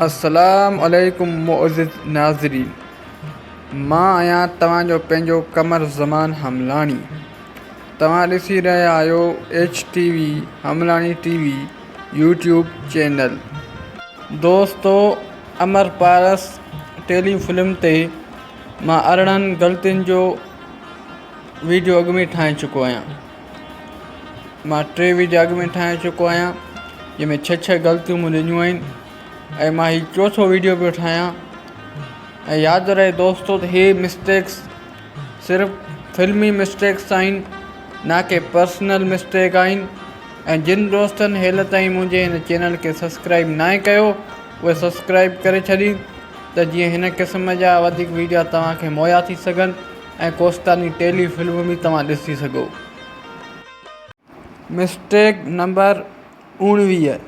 السلام عليڪم معزز ناظرين مان آهيان توهان جو پنهنجو قمر زمان حملاڻي توهان ڏسي رهيا آهيو H T V Hamlani T V YouTube channel. دوستو امر پارس ٽيلي فلم تي مان 18 غلطين جو ويڊيو اڳ ۾ ٺاهي چڪو آهيان. مان ٽي وڊيا اڳ ۾ ٺاهي چڪو آهيان جنهن ۾ ڇهه ڇهه غلطيون مون ڏنيون آهن ۽ مان هي چوٿو ويڊيو پيو ٺاهيان ۽ ياد رهي دوستو ته هي مسٽيڪس صرف فلمي مسٽيڪس آهن نه ڪي پرسنل مسٽيڪ آهن ۽ جن دوستن هيل تائين منهنجي هن چينل کي سبسڪرائب ناهي ڪيو اهي سبسڪرائب ڪري ڇڏين ته جيئن هن قسم جا وڌيڪ ويڊيا توهان کي مهيا ٿي سگهن ۽ ڪوستاني ٽيلي فلم به توهان ڏسي سگهو. Mistake number 19.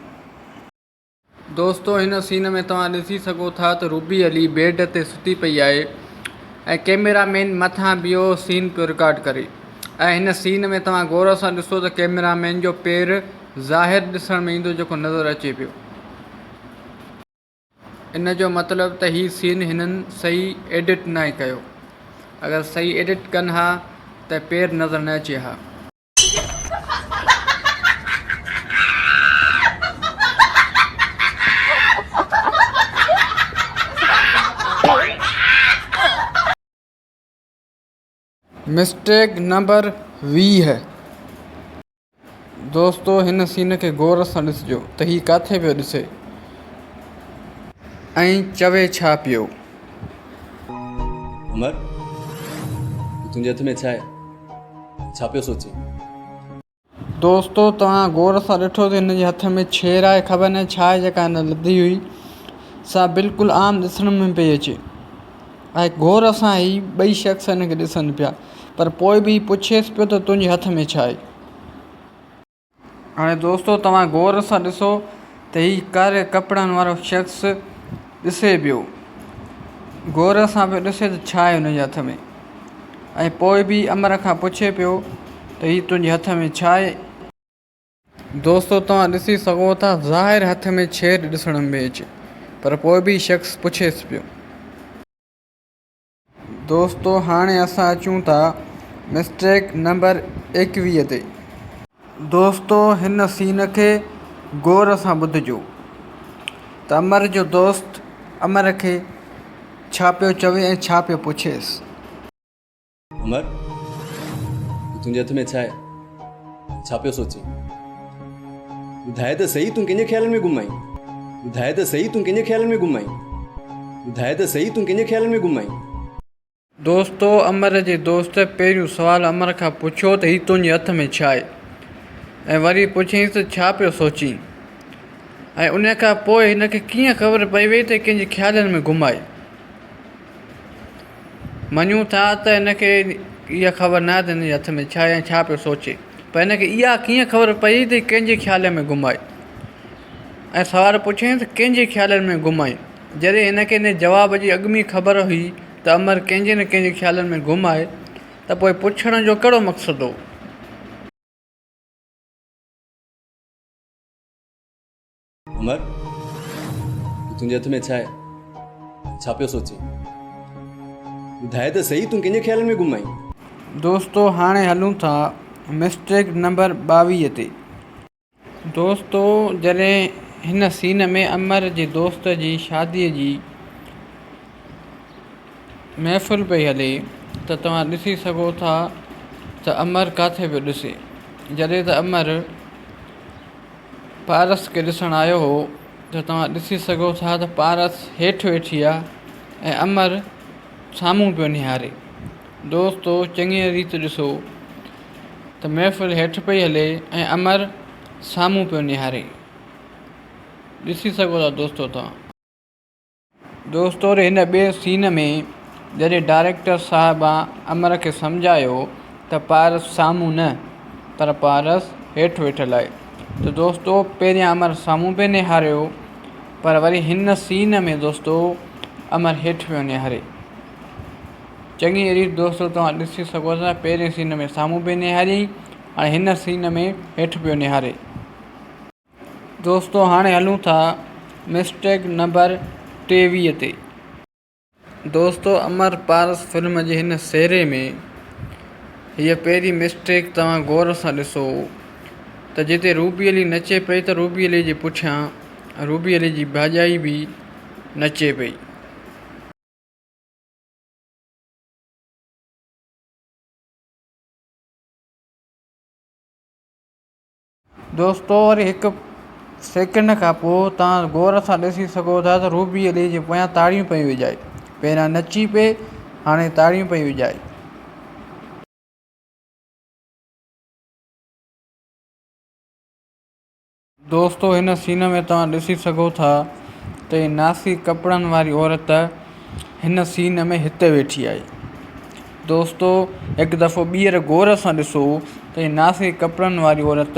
دوستو هن سين ۾ توهان ڏسي سگهو ٿا ته روبي علي بيڊ تي ستي پئي آهي ۽ ڪيميرا مين مٿان بيهو سين پيو رڪارڊ ڪري ۽ هن سين ۾ توهان غور سان ڏسو ته ڪيميرا مين جو پير ظاهر ڏسڻ ۾ ايندو جيڪو نظر اچي پيو. ان جو مطلب ته هي سين هنن صحيح ايڊٽ ناهي ڪيو اگر صحيح ايڊٽ ڪن ها ته پير نظر نه اچي ها. Mistake number 20. دوستو هن سين کي غور سان ڏسجو ته هي ڪاٿي پيو ڏسي ۽ چوي ڇا پيو. عمر هي تنهنجي هٿ ۾ ڇا آهي؟ ڇا پيو سوچين؟ دوستو توهان غور سان ڏٺو ته هن جي هٿ ۾ ڇير آهي خبر ناهي ڇا آهي جيڪا هن لڌي هئي سا بلڪل عام ڏسڻ ۾ پئي اچي ۽ غور سان هي ٻئي شخص هن کي ڏسن پيا پر پوء به هي پڇيس پيو ته تنهنجي هٿ ۾ ڇا آهي؟ هاڻي دوستو توهان غور سان ڏسو ته هي ڪاري ڪپڙن وارو شخص ڏسي پيو غور سان پيو ڏسي ته ڇا آهي هن جي هٿ ۾ ۽ پوء به امر کان پڇي پيو ته هي تنهنجي هٿ ۾ ڇا آهي؟ دوستو توهان ڏسي سگهو ٿا ظاهر هٿ ۾ ڇير ڏسڻ ۾ اچي پر پوء به شخص پڇيس پيو. دوستو هاڻي اسان اچون ٿا مسٽيڪ نمبر 21 تي. دوستو هن سين کي غور سان ٻڌجو ته امر جو دوست امر کي ڇا پيو چوي ۽ ڇا پيو پڇيس. امر هي تنهنجي هٿ ۾ ڇا آهي؟ ڇا پيو سوچين؟ ٻڌاء ته سهي تون ڪنهن جي خيالن ۾ گم آهين؟ ٻڌاء ته سهي تون ڪنهن جي خيالن ۾ گم آهين؟ ٻڌاء ته سهي تون ڪنهن جي خيالن ۾ گم آهين؟ دوستو امر جي دوست پهريون سوال امر کان پڇيو ته هي تنهنجي هٿ ۾ ڇا آهي؟ ۽ وري پڇيائينس ته ڇا پيو سوچين؟ ۽ ان کان پوء هن کي ڪيئن خبر پئي وئي ته ڪنهن جي خيالن ۾ گم آهي؟ مڃون ٿا ته هن کي اها خبر ناهي ته هن جي هٿ ۾ ڇا آهي ۽ ڇا پيو سوچي پر هن کي اها ڪيئن خبر پئي ته ڪنهن جي خيال ۾ گم آهي ۽ سوال پڇيائين ته ڪنهن جي خيالن ۾ گم آهين جڏهن هن کي ان جواب جي اڳ ۾ خبر هئي ته امر ڪنهن جي نه ڪنهن جي خيالن ۾ گم آهي ته پوء پڇڻ جو ڪهڙو مقصد هو؟ عمر، هي تنهنجي هٿ ۾ ڇا آهي؟ ڇا پيو سوچين؟ ٻڌاء ته سهي تون ڪنهن جي خيالن ۾ گم آهين؟ دوستو هاڻي هلون ٿا مسٽيڪ نمبر 22 تي. دوستو جڏهن هن سين ۾ امر جي دوست جي شادي جي محفل پئي هلي ته توهان ڏسي سگهو ٿا ته امر ڪاٿي پيو ڏسي جڏهن ته امر پارس کي ڏسڻ آيو هو ته توهان ڏسي سگهو ٿا ته پارس هيٺ ويٺي آ ۽ امر سامهون پيو نهاري. دوستو چڱيء ريت ڏسو ته محفل هيٺ پئي هلي ۽ امر سامهون پيو نهاري. ڏسي سگهو ٿا دوستو توهان. دوستو هن ٻئي سين ۾ جڏهن ڊائريڪٽر صاحب امر کي سمجهايو ته پارس سامهون نه پر پارس هيٺ ويٺل آهي ته دوستو پهريان امر سامهون پئي نهاريو پر وري هن سين ۾ دوستو امر هيٺ پيو نهاري چڱي ريت دوستو توهان ڏسي سگهو ٿا پهرين سين ۾ سامهون پئي نهاريائين هاڻي هن سين ۾ هيٺ پيو نهاري. دوستو هاڻي هلون ٿا مسٽيڪ نمبر 23 تي. دوستو امر پارس فلم جي هن سيري ۾ هيء پهرين مسٽيڪ توهان غور سان ڏسو ته جتي روبي علي نچي پئي ته روبي علي جي پٺيان روبي علي جي ڀاڄائي به نچي پئي. دوستو وري هڪ سيڪنڊ کان پوء توهان غور سان ڏسي سگهو ٿا ته روبي علي جي پويان تاڙيون پئي وڄائي. پهريان نچي پئي هاڻي تاڙيون پئي وڄائي. دوستو هن سين ۾ توهان ڏسي سگهو ٿا ته هي ناسي ڪپڙن واري عورت هن سين ۾ هتي ويٺي آهي. دوستو هڪ دفعو ٻيهر غور سان ڏسو ته هي ناسي ڪپڙن واري عورت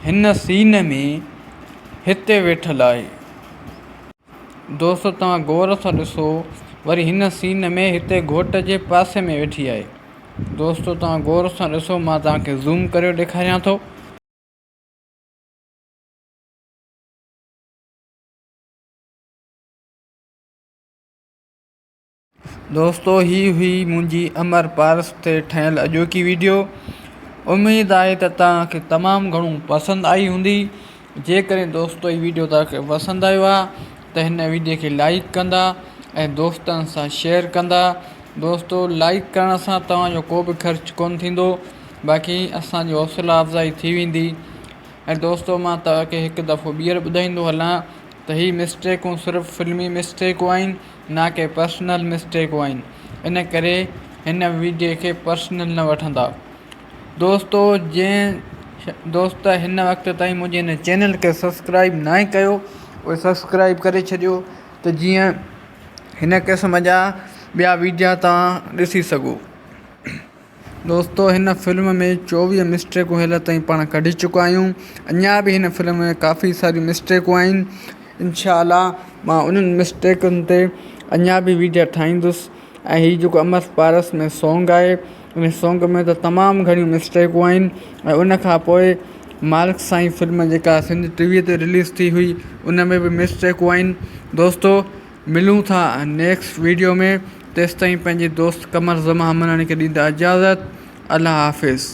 هن سين ۾ هتي ويٺل آهي. دوستو توهان غور سان ڏسو وري هن سين ۾ هتي گهوٽ جي پاسي ۾ ويٺي آهي. دوستو توهان غور سان ڏسو مان توهان کي زوم ڪريو ڏيکاريان ٿو. دوستو هي هئي منهنجي امر پارس تي ٺهيل اڄوڪي ويڊيو اميد آهي ته توهان کي تمام گهڻو پسند آئي هوندي جيڪڏهن دوستو هي ويڊيو توهان کي پسند آيو آهي ته هن ويڊيو کي لائڪ ڪندا ۽ دوستن سان شيئر ڪندا دوستو لائڪ ڪرڻ سان توهان جو ڪو به خرچ ڪون ٿيندو باقي اسان جي حوصلا افزائي ٿي ويندي ۽ دوستو مان توهان کي هڪ دفعو ٻيهر ٻڌائيندو هلان ته هي مسٽيڪون صرف فلمي مسٽيڪون آهن نه ڪي پرسنل مسٽيڪون آهن ان ڪري هن ويڊيو کي پرسنل نه وٺندا دوستو جنهن دوست هن وقت تائين منهنجي هن چينل کي سبسڪرائب ناهي ڪيو اهي سبسڪرائب ڪري ڇڏيو ته جيئن هن قسم جا ٻيا ويڊيا توهان ڏسي سگهو. دوستو هن فلم ۾ 24 مسٽيڪون هيل تائين پاڻ ڪڍي چڪا آهيون اڃا به هن فلم ۾ ڪافي ساريون مسٽيڪون آهن انشاء الله مان انهن مسٽيڪن تي اڃا به ويڊيو ٺاهيندس ۽ هي جيڪو امر پارس ۾ سونگ آهي ان سونگ ۾ ته تمام گهڻيون مسٽيڪون آهن ۽ ان کان پوء مالڪ سائين فلم جيڪا سنڌ ٽي وي تي رليز ٿي هئي ان ۾ به مسٽيڪون آهن دوستو ملون ٿا نيڪسٽ ويڊيو ۾ تيستائين پنهنجي دوست قمر زمان همراڻي کي ڏيندا اجازت الله حافظ.